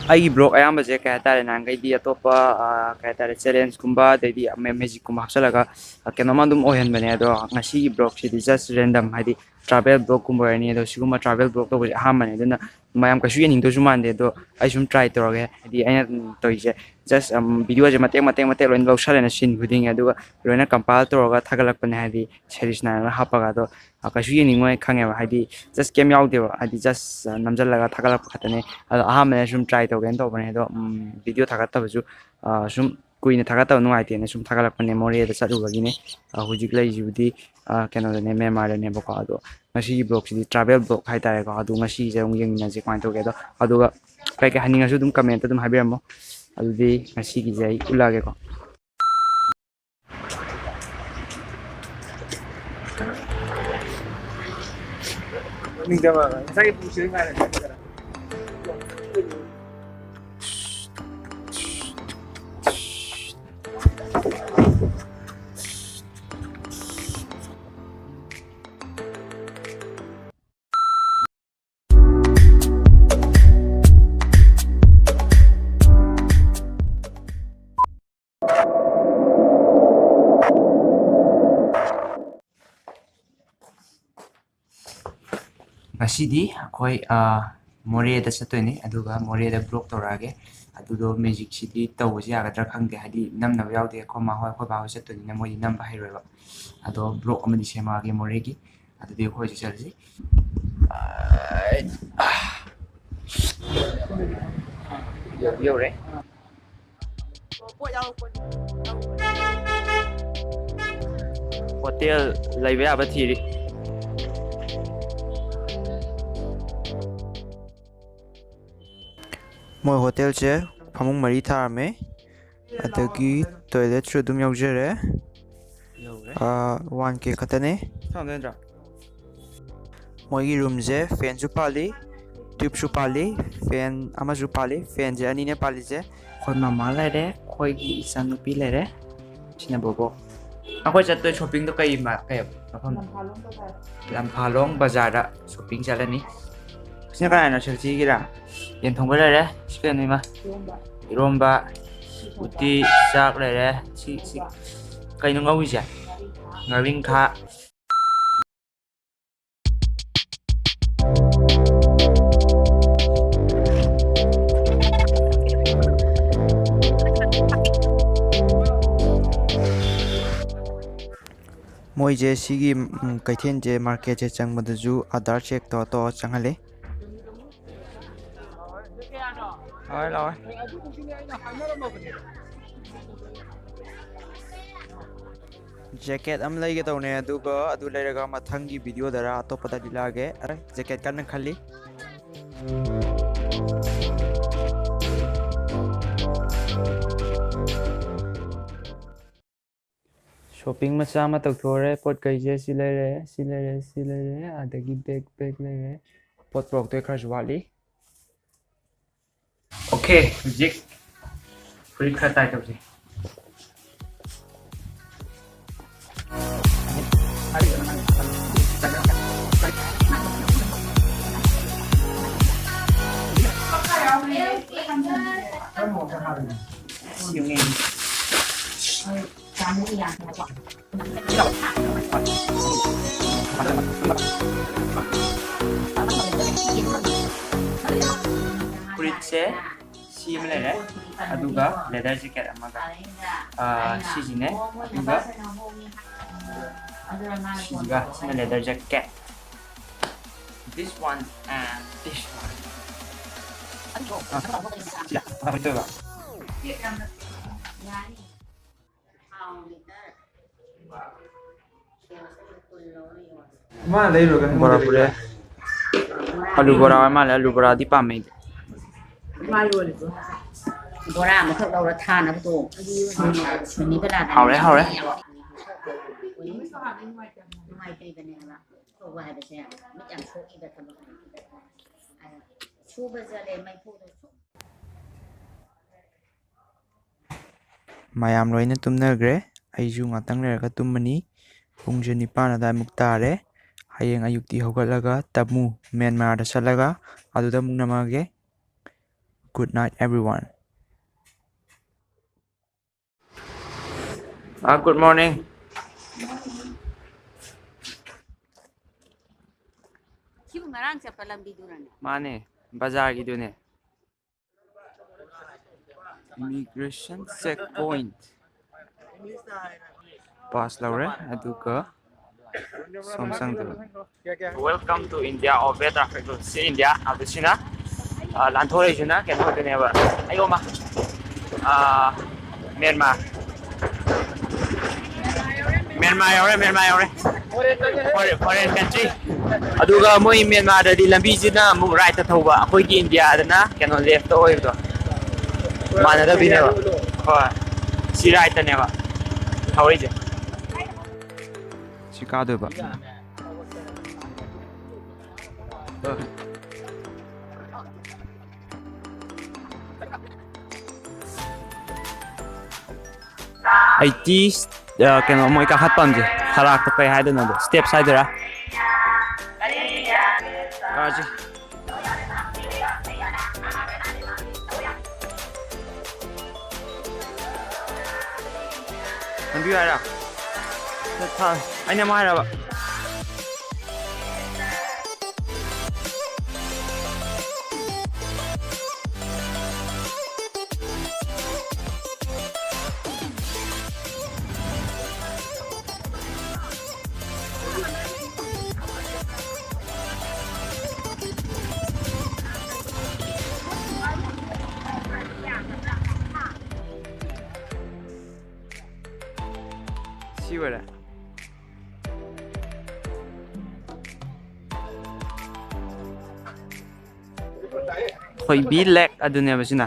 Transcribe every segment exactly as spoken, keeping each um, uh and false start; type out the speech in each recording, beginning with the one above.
ꯑꯩꯒꯤ ꯕ꯭ꯂꯣꯛ ꯑꯌꯥꯝꯕꯁꯦ ꯀꯩ ꯍꯥꯏꯇꯥꯔꯦ, ꯅꯍꯥꯟꯈꯩꯗꯤ ꯑꯇꯣꯞꯄ, ꯑ, ꯀꯩ ꯍꯥꯏꯇꯥꯔꯦ, ꯆꯦꯂꯦꯟꯖꯀꯨꯝꯕ, ꯑꯗꯩꯗꯤ ꯃꯦ-, ꯃꯦꯖꯤꯛꯀꯨꯝꯕ ꯍꯥꯞꯆꯤꯜꯂꯒ, ꯑ, ꯀꯩꯅꯣꯝꯃ ꯑꯗꯨꯝ ꯑꯣꯏꯍꯟꯕꯅꯦ꯫ ꯑꯗꯣ ꯉꯁꯤꯒꯤ ꯕ꯭ꯂꯣꯛꯁꯤꯗꯤ just random, ꯍꯥꯏꯗꯤ ꯇ꯭ꯔꯥꯚꯦꯜ ꯕ꯭ꯂꯣꯛꯀꯨꯝꯕ ꯑꯣꯏꯔꯅꯤ꯫ ꯑꯗꯣ ꯁꯤꯒꯨꯝꯕ ꯇ꯭ꯔꯥꯚꯦꯜ ꯕ꯭ꯂꯣꯛ ꯇꯧꯕꯁꯦ ꯑꯍꯥꯟꯕꯅꯦ, ꯑꯗꯨꯅ ꯃꯌꯥꯝ ꯀꯩꯁꯨ ꯌꯦꯡꯅꯤꯡꯗꯧꯁꯨ ꯃꯥꯟꯗꯦ꯫ ꯑꯗꯣ ꯑꯩ ꯁꯨꯝ ꯇ꯭ꯔꯥꯏ ꯇꯧꯔꯒꯦ, ꯍꯥꯏꯗꯤ ꯑꯩꯅ, ꯎꯝ, ꯇꯧꯔꯤꯁꯦ just, ꯎꯝ, ꯚꯤꯗꯤꯑꯣꯁꯦ ꯃꯇꯦꯛ ꯃꯇꯦꯛ ꯃꯇꯦꯛ ꯂꯣꯏꯅ ꯂꯧꯁꯜꯂꯦꯅ ꯁꯤꯟ ꯈꯨꯗꯤꯡꯒꯤ, ꯑꯗꯨꯒ ꯂꯣꯏꯅ ꯀꯝꯄꯥꯏꯜ ꯇꯧꯔꯒ ꯊꯥꯒꯠꯂꯛꯄꯅꯦ, ꯍꯥꯏꯗꯤ ꯁꯦꯔꯤꯁꯅꯥꯅ ꯍꯥꯞꯄꯒ꯫ ꯑꯗꯣ, ꯑ, ꯀꯩꯁꯨ ꯌꯦꯡꯅꯤꯡꯉꯣꯏ ꯈꯪꯉꯦꯕ, ꯍꯥꯏꯗꯤ just ꯀꯩꯝ ꯌꯥꯎꯗꯦꯕ, ꯍꯥꯏꯗꯤ just, ꯑ, ꯅꯝꯁꯤꯜꯂꯒ ꯊꯥꯒꯠꯂꯛꯄ ꯈꯛꯇꯅꯦ꯫ ꯑꯗꯣ ꯑꯍꯥꯟꯕꯅ ꯁꯨꯝ ꯇ꯭ꯔꯥꯏ ꯇꯧꯒꯦꯅ ꯇꯧꯕꯅꯦ꯫ ꯑꯗꯣ, ꯎꯝ, ꯚꯤꯗꯤꯑꯣ ꯊꯥꯒꯠꯇꯕꯁꯨ, ꯑ, ꯁꯨꯝ ꯀꯨꯏꯅ ꯊꯥꯒꯠꯇꯕ ꯅꯨꯡꯉꯥꯏꯇꯦꯅ ꯁꯨꯝ ꯊꯥꯒꯠꯂꯛꯄꯅꯦ꯫ ꯃꯣꯔꯦꯗ ꯆꯠꯂꯨꯕꯒꯤꯅꯦ꯫ ꯑ, ꯍꯧꯖꯤꯛ ꯂꯩꯔꯤꯁꯤꯕꯨꯗꯤ, ꯑ, ꯀꯩꯅꯣꯗꯅꯦ, ꯃ꯭ꯌꯥꯟꯃꯥꯔꯗꯅꯦꯕꯀꯣ꯫ ꯑꯗꯣ ꯉꯁꯤꯒꯤ ꯕ꯭ꯂꯣꯛꯁꯤꯗꯤ ꯇ꯭ꯔꯥꯚꯦꯜ ꯕ꯭ꯂꯣꯛ ꯍꯥꯏꯇꯥꯔꯦꯀꯣ꯫ ꯑꯗꯣ ꯉꯁꯤꯁꯦ ꯑꯃꯨꯛ ꯌꯦꯡꯃꯤꯟꯅꯁꯦ ꯀꯃꯥꯏꯅ ꯇꯧꯒꯦ꯫ ꯑꯗꯣ, ꯑꯗꯨꯒ ꯀꯩ ꯀꯩ ꯍꯥꯏꯅꯤꯡꯉꯁꯨ ꯑꯗꯨꯝ ꯀꯃꯦꯟꯇ ꯑꯗꯨꯝ ꯍꯥꯏꯕꯤꯔꯝꯃꯣ꯫ ꯑꯗꯨꯗꯤ ꯉꯁꯤꯒꯤꯁꯦ ꯑꯩ ꯎꯠꯂꯛꯑꯒꯦꯀꯣ꯫ ꯅꯤꯡꯖꯪꯉꯛꯑꯒ ꯉꯁꯥꯏꯒꯤ ꯄꯨꯡꯁꯤꯗ ꯉꯥꯏꯔꯦ꯫ ꯉꯁꯤꯗꯤ ꯑꯩꯈꯣꯏ, ꯑ, ꯃꯣꯔꯦꯗ ꯆꯠꯇꯣꯏꯅꯤ, ꯑꯗꯨꯒ ꯃꯣꯔꯦꯗ ꯕ꯭ꯂꯣꯛ ꯇꯧꯔꯛꯑꯒꯦ꯫ ꯑꯗꯨꯗꯣ ꯃꯦꯖꯤꯛꯁꯤꯗꯤ ꯇꯧꯕꯁꯤ ꯌꯥꯒꯗ꯭ꯔꯥ ꯈꯪꯗꯦ, ꯍꯥꯏꯗꯤ ꯅꯝꯅꯕ ꯌꯥꯎꯗꯦ꯫ ꯑꯩꯈꯣꯏ ꯃꯥ ꯍꯣꯏ, ꯑꯩꯈꯣꯏ ꯕꯥ ꯍꯣꯏ ꯆꯠꯇꯣꯏꯅꯤꯅ ꯃꯣꯏꯗꯤ ꯅꯝꯕ ꯍꯩꯔꯣꯏꯕ꯫ ꯑꯗꯣ ꯕ꯭ꯂꯣꯛ ꯑꯃꯗꯤ ꯁꯦꯝꯃꯛꯑꯒꯦ ꯃꯣꯔꯦꯒꯤ꯫ ꯑꯗꯨꯗꯤ ꯑꯩꯈꯣꯏ ꯍꯧꯖꯤꯛ ꯆꯠꯂꯁꯤ꯫ ꯑꯥꯏ, ꯑꯥ꯫ ꯌꯧꯗꯤ ꯌꯧꯔꯦ꯫ ꯍꯣꯇꯦꯜ ꯂꯩꯕ ꯌꯥꯕ ꯊꯤꯔꯤ꯫ ꯃꯣꯏ ꯍꯣꯇꯦꯜꯁꯦ ꯐꯃꯨꯡ ꯃꯔꯤ ꯊꯥꯔꯝꯃꯦ, ꯑꯗꯒꯤ ꯇꯣꯏꯂꯦꯠꯁꯨ ꯑꯗꯨꯝ ꯌꯥꯎꯖꯔꯦ꯫ ꯌꯧꯔꯦ꯫ ꯑꯥ, ꯋꯥꯟ ꯀꯦ ꯈꯛꯇꯅꯦ꯫ ꯁꯥꯟꯅꯗꯣꯏ ꯅꯠꯇ꯭ꯔꯣ? ꯃꯣꯏꯒꯤ ꯔꯨꯝꯁꯦ ꯐꯦꯟꯁꯨ ꯄꯥꯜꯂꯤ, ꯇ꯭ꯌꯨꯕꯁꯨ ꯄꯥꯜꯂꯤ, ꯐꯦꯟ ꯑꯃꯁꯨ ꯄꯥꯜꯂꯤ꯫ ꯐꯦꯟꯁꯦ ꯑꯅꯤꯅꯦ ꯄꯥꯜꯂꯤꯁꯦ꯫ ꯑꯩꯈꯣꯏ ꯃꯃꯥ ꯂꯩꯔꯦ, ꯑꯩꯈꯣꯏꯒꯤ ꯏꯆꯥꯅꯨꯄꯤ ꯂꯩꯔꯦ꯫ ꯁꯤꯅ ꯕꯣꯕꯣ꯫ ꯑꯩꯈꯣꯏ ꯆꯠꯇꯣꯏ ꯁꯣꯄꯤꯡꯗꯣ ꯀꯩ ꯃ-, ꯀꯩ ꯃꯐꯝ? ꯂꯝꯐꯥꯂꯣꯡ ꯕꯖꯥꯔ꯫ ꯂꯝꯐꯥꯂꯣꯡ ꯕꯖꯥꯔꯗ ꯁꯣꯄꯤꯡ ꯆꯠꯂꯅꯤ꯫ ꯁꯤꯅ ꯀꯅꯥꯅꯣ? ꯁꯦꯜꯆꯤꯒꯤꯔꯥ? ꯌꯦꯟ ꯊꯣꯡꯕ ꯂꯩꯔꯦ꯫ ꯁꯤ ꯀꯩꯅꯣ ꯏꯃꯥ? ꯏꯔꯣꯝꯕ꯫ ꯎꯇꯤ, ꯆꯥꯛ ꯂꯩꯔꯦ꯫ ꯁꯤ, ꯁꯤ ꯀꯩꯅꯣ ꯉꯧꯔꯤꯁꯦ? ꯉꯥꯔꯤꯡꯈꯥ꯫ ꯃꯣꯏꯁꯦ ꯁꯤꯒꯤ, ꯎꯝ, ꯀꯩꯊꯦꯜꯁꯦ, ꯃꯥꯔꯀꯦꯠꯁꯦ ꯆꯪꯕꯗꯁꯨ ꯑꯥꯙꯥꯔ ꯆꯦꯛ ꯇꯧꯔ ꯇꯧꯔ ꯆꯪꯍꯜꯂꯤ꯫ ꯂꯥꯛꯑꯣꯏ, ꯂꯥꯛꯑꯣꯏ꯫ ꯖꯦꯀꯦꯠ ꯑꯃ ꯂꯩꯒꯦ ꯇꯧꯅꯦ, ꯑꯗꯨꯒ ꯑꯗꯨ ꯂꯩꯔꯒ ꯃꯊꯪꯒꯤ ꯚꯤꯗꯤꯑꯣꯗꯔ ꯑꯇꯣꯞꯄꯗ ꯂꯤꯜꯂꯛꯑꯒꯦ꯫ ꯑꯔꯦ, ꯖꯦꯀꯦꯠ ꯀꯟꯅ ꯈꯜꯂꯤ꯫ ꯁꯣꯞꯄꯤꯡ ꯃꯆꯥ ꯑꯃ ꯇꯧꯊꯣꯛꯑꯔꯦ꯫ ꯄꯣꯠ ꯀꯩꯁꯦ ꯁꯤ ꯂꯩꯔꯦ, ꯁꯤ ꯂꯩꯔꯦ, ꯁꯤ ꯂꯩꯔꯦ, ꯑꯗꯒꯤ ꯕꯦꯛ, ꯕꯦꯛ ꯂꯩꯔꯦ꯫ ꯄꯣꯠ ꯄꯨꯔꯛꯇꯣꯏ ꯈꯔꯁꯨ ꯋꯥꯠꯂꯤ꯫ ꯑꯣꯀꯦ, ꯍꯧꯖꯤꯛ ꯐꯨꯔꯤꯠ ꯈꯔ ꯇꯥꯏ ꯇꯧꯁꯦ꯫ ꯐꯨꯔꯤꯠꯁꯦ ꯁꯤ ꯑꯃ ꯂꯩꯔꯦ, ꯑꯗꯨꯒ ꯂꯦꯗꯔ ꯖꯦꯀꯦꯠ ꯑꯃꯒ, ꯑꯥ, ꯁꯤꯁꯤꯅꯦ, ꯑꯗꯨꯒ ꯁꯤꯁꯤꯒ, ꯁꯤꯅ leather jacket. This one and this one. ꯑꯥ, ꯁꯤꯗ, ꯑꯥ, ꯀꯃꯥꯏꯅ ꯇꯧꯕ? ꯃꯥ ꯂꯩꯔꯨꯔꯒ ꯕꯣꯔꯥ ꯄꯨꯔꯛꯑꯦ꯫ ꯑꯂꯨ ꯕꯣꯔꯥ ꯑꯣꯏ ꯃꯥꯜꯂꯦ, ꯑꯂꯨ ꯕꯣꯔꯥꯗꯤ ꯄꯥꯝꯃꯦ ꯑꯩꯗꯤ꯫ ꯃꯥ ꯌꯣꯜꯂꯤꯗꯣ꯫ ꯕꯣꯔꯥ ꯑꯃꯈꯛ ꯂꯧꯔ ꯊꯥꯅꯕꯗꯣ꯫ ꯁꯨꯅꯤꯕꯂꯥꯗ ꯍꯥꯎꯔꯦ, ꯍꯥꯎꯔꯦ꯫ ꯅꯨꯡꯉꯥꯏꯇ꯭ꯔꯤꯕꯅꯦꯕ꯫ ꯇꯧꯕ ꯍꯥꯏꯕꯁꯦ ꯃꯤꯠ ꯌꯥꯝ ꯁꯣꯛꯏꯕ ꯊꯕꯛꯅꯤ꯫ ꯁꯨꯕ ꯆꯠꯂꯦ ꯃꯩꯐꯨꯗ ꯁꯨꯝ꯫ ꯃꯌꯥꯝ ꯂꯣꯏꯅ ꯇꯨꯝꯅꯈ꯭ꯔꯦ꯫ ꯑꯩꯁꯨ ꯉꯥꯛꯇꯪ ꯂꯩꯔꯒ ꯇꯨꯝꯃꯅꯤ꯫ ꯄꯨꯡꯁꯦ ꯅꯤꯄꯥꯟ ꯑꯗꯨꯋꯥꯏꯃꯨꯛ ꯇꯥꯔꯦ꯫ ꯍꯌꯦꯡ ꯑꯌꯨꯛꯇꯤ ꯍꯧꯒꯠꯂꯒ ꯇꯃꯨ ꯃ꯭ꯌꯥꯟꯃꯥꯔꯗ ꯆꯠꯂꯒ ꯑꯗꯨꯗ ꯑꯃꯨꯛ ꯅꯝꯃꯛꯑꯒꯦ꯫ Good night, everyone. ꯑꯥ, good morning. ꯁꯤꯕꯨ ꯉꯔꯥꯡ ꯆꯠꯄ ꯂꯝꯕꯤꯗꯨꯔꯅꯦ? ꯃꯥꯅꯦ, ꯕꯖꯥꯔꯒꯤꯗꯨꯅꯦ꯫ Immigration checkpoint pass ꯂꯧꯔꯦ, ꯑꯗꯨꯒ ꯁꯣꯝ ꯆꯪꯗꯣꯏꯕ꯫ Welcome to India or Better Factor. ꯁꯤ ꯏꯟꯗꯤꯌꯥ ꯑꯗꯨ ꯁꯤꯅ, ꯑ, ꯂꯥꯟꯊꯣꯔꯛꯏꯁꯤꯅ ꯀꯩꯅꯣ ꯑꯣꯏꯗꯣꯏꯅꯦꯕ꯫ ꯑꯌꯣꯃ꯫ ꯑ, ꯃ꯭ꯌꯥꯟꯃꯥꯔ꯫ ꯃ꯭ꯌꯥꯟꯃꯥꯔ ꯌꯧꯔꯦ, ꯃ꯭ꯌꯥꯟꯃꯥꯔ ꯌꯧꯔꯦ꯫ Foreign, foreign country꯫ ꯑꯗꯨꯒ ꯃꯣꯏ ꯃ꯭ꯌꯥꯟꯃꯥꯔꯗꯗꯤ ꯂꯝꯕꯤꯁꯤꯅ ꯑꯃꯨꯛ right ꯊꯧꯕ, ꯑꯩꯈꯣꯏꯒꯤ ꯏꯟꯗꯤꯌꯥꯗꯅ ꯀꯩꯅꯣ left ꯑꯣꯏꯕꯗꯣ꯫ ꯃꯥꯟꯅꯗꯕꯤꯅꯦꯕ꯫ ꯍꯣꯏ꯫ ꯁꯤ right ꯅꯦꯕ ꯊꯧꯔꯤꯁꯦ꯫ ꯁꯤ ꯀꯥꯗꯣꯏꯕ꯫ ꯑꯩꯇꯤ, ꯑ, ꯀꯩꯅꯣ, ꯃꯣꯏ ꯀꯥꯈꯠꯄꯝꯁꯦ, ꯊꯔꯥꯛꯇ ꯀꯩ ꯍꯥꯏꯗꯣꯏꯅꯣ ꯑꯗꯣ, steps ꯍꯥꯏꯗꯣꯏꯔꯥ? ꯀꯥꯁꯤ꯫ ꯅꯝꯕꯤꯌꯨ ꯍꯥꯏꯔꯣ? ꯊꯥ-, ꯑꯩꯅ ꯑꯃ ꯍꯥꯏꯔꯕ? ꯁꯤ ꯑꯣꯏꯔꯦ꯫ ꯊꯣꯏꯕꯤ lake ꯑꯗꯨꯅꯦꯕ ꯁꯤꯅ꯫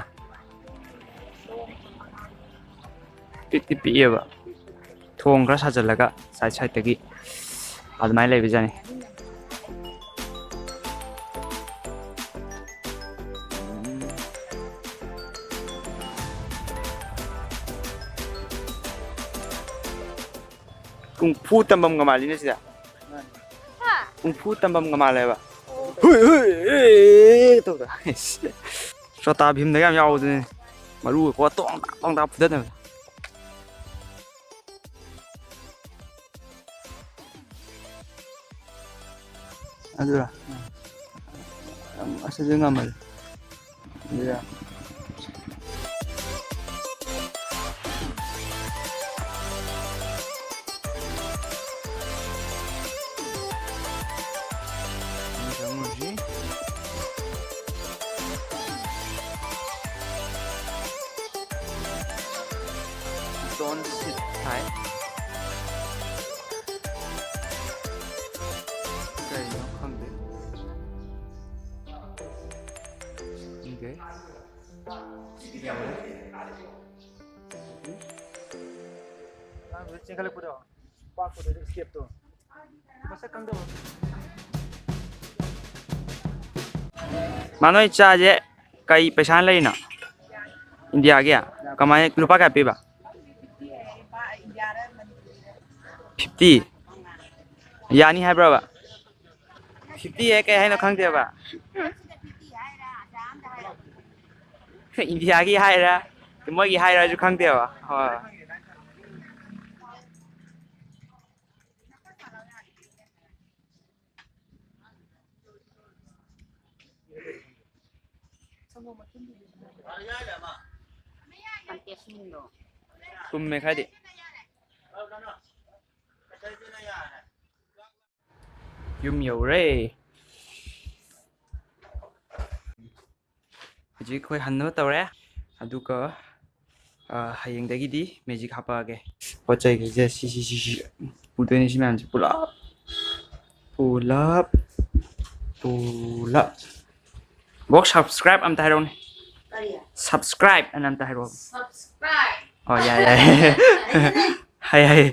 ꯄꯤꯛꯇꯤ ꯄꯤꯛꯑꯦꯕ꯫ ꯊꯣꯡ ꯈꯔ ꯁꯥꯖꯜꯂꯒ side sideꯇꯒꯤ ꯑꯗꯨꯃꯥꯏꯅ ꯂꯩꯕꯖꯥꯠꯅꯤ꯫ ꯀꯨꯡ ꯐꯨ ꯇꯝꯐꯝꯒ ꯃꯥꯜꯂꯤꯅꯦ ꯁꯤꯗ꯫ ꯍꯥ? ꯀꯨꯡ ꯐꯨ ꯇꯝꯐꯝꯒ ꯃꯥꯜꯂꯦꯕ꯫ ꯍꯨꯏ, ꯍꯨꯏ, ꯑꯦ, ꯇꯧꯗ꯫ ꯆꯣꯇꯥ ꯚꯤꯝꯗꯒ ꯌꯥꯝ ꯌꯥꯎꯕꯗꯨꯅꯦ꯫ ꯃꯔꯨꯒ ꯀꯣ ꯇꯣꯡ ꯇꯥꯛ, ꯇꯣꯡ ꯇꯥꯛ ꯐꯨꯗꯠꯅꯕꯗ꯫ ꯑꯗꯨꯔ? ꯑꯁ, ꯑꯗꯨ ꯉꯝꯃꯗꯤ꯫ ꯑꯗꯨꯔ? Don't sit tight. ꯀꯩꯅꯣ ꯈꯪꯗꯦ꯫ ꯈꯪꯗꯦ꯫ ꯆꯦꯟꯈꯠꯂꯛꯄꯗꯣ, ꯄꯥꯛꯄꯗꯣ, stepꯇꯣ꯫ ꯃꯁꯛ ꯈꯪꯗꯕ꯫ ꯃꯥ ꯅꯣꯏ ꯆꯥꯁꯦ ꯀꯩ ꯄꯩꯁꯥꯅ ꯂꯩꯔꯤꯅꯣ? ꯏꯟꯗꯤꯌꯥꯒꯤ? ꯀꯃꯥꯏꯅ, ꯂꯨꯄꯥ ꯀꯌꯥ ꯄꯤꯕ? Fifty? ꯌꯥꯅꯤ ꯍꯥꯏꯕ꯭ꯔꯕ? Fifty ꯍꯥꯏ ꯀꯩ ꯍꯥꯏꯅꯣ ꯈꯪꯗꯦꯕ꯫ ꯏꯟꯗꯤꯌꯥꯒꯤ ꯍꯥꯏꯔ, ꯃꯣꯏꯒꯤ ꯍꯥꯏꯔꯁꯨ ꯈꯪꯗꯦꯕ꯫ ꯍꯣꯏ꯫ ꯇꯨꯝꯃꯦ ꯈꯔꯗꯤ꯫ ꯌꯨꯝ ꯌꯧꯔꯦ꯫ ꯍꯧꯖꯤꯛ ꯑꯩꯈꯣꯏ ꯍꯟꯅꯕ ꯇꯧꯔꯦ꯫ ꯑꯗꯨꯒ, ꯑ, ꯍꯌꯦꯡꯗꯒꯤꯗꯤ magic ꯍꯥꯄꯛꯑꯒꯦ꯫ ꯄꯣꯠ ꯆꯩꯈꯩꯁꯦ ꯁꯤ, ꯁꯤ, ꯁꯤ, ꯁꯤ ꯄꯨꯗꯣꯏꯅꯦ, ꯁꯤ ꯃꯌꯥꯝꯁꯦ ꯄꯨꯂꯞ꯫ ꯄꯨꯂꯞ꯫ ꯄꯨꯂꯞ꯫ ꯕꯣꯛ, subscribe ꯑꯝꯇ ꯍꯥꯏꯔꯛꯎꯅꯦ꯫ ꯀꯔꯤ? Subscribe ꯑꯅ ꯑꯝꯇ ꯍꯥꯏꯔꯛꯑꯣ꯫ Subscribe꯫ ꯑꯣ, ꯌꯥꯏ, ꯌꯥꯏ꯫ ꯍꯥꯏ, ꯍꯥꯏ꯫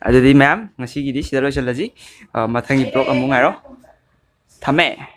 ꯑꯗꯨꯗꯤ ꯃꯌꯥꯝ, ꯉꯁꯤꯒꯤꯗꯤ ꯁꯤꯗ ꯂꯣꯏꯁꯤꯜꯂꯁꯤ꯫ ꯑ, ꯃꯊꯪꯒꯤ vlog ꯑꯃꯨꯛ ꯉꯥꯏꯔꯣ꯫ ꯊꯝꯃꯦ꯫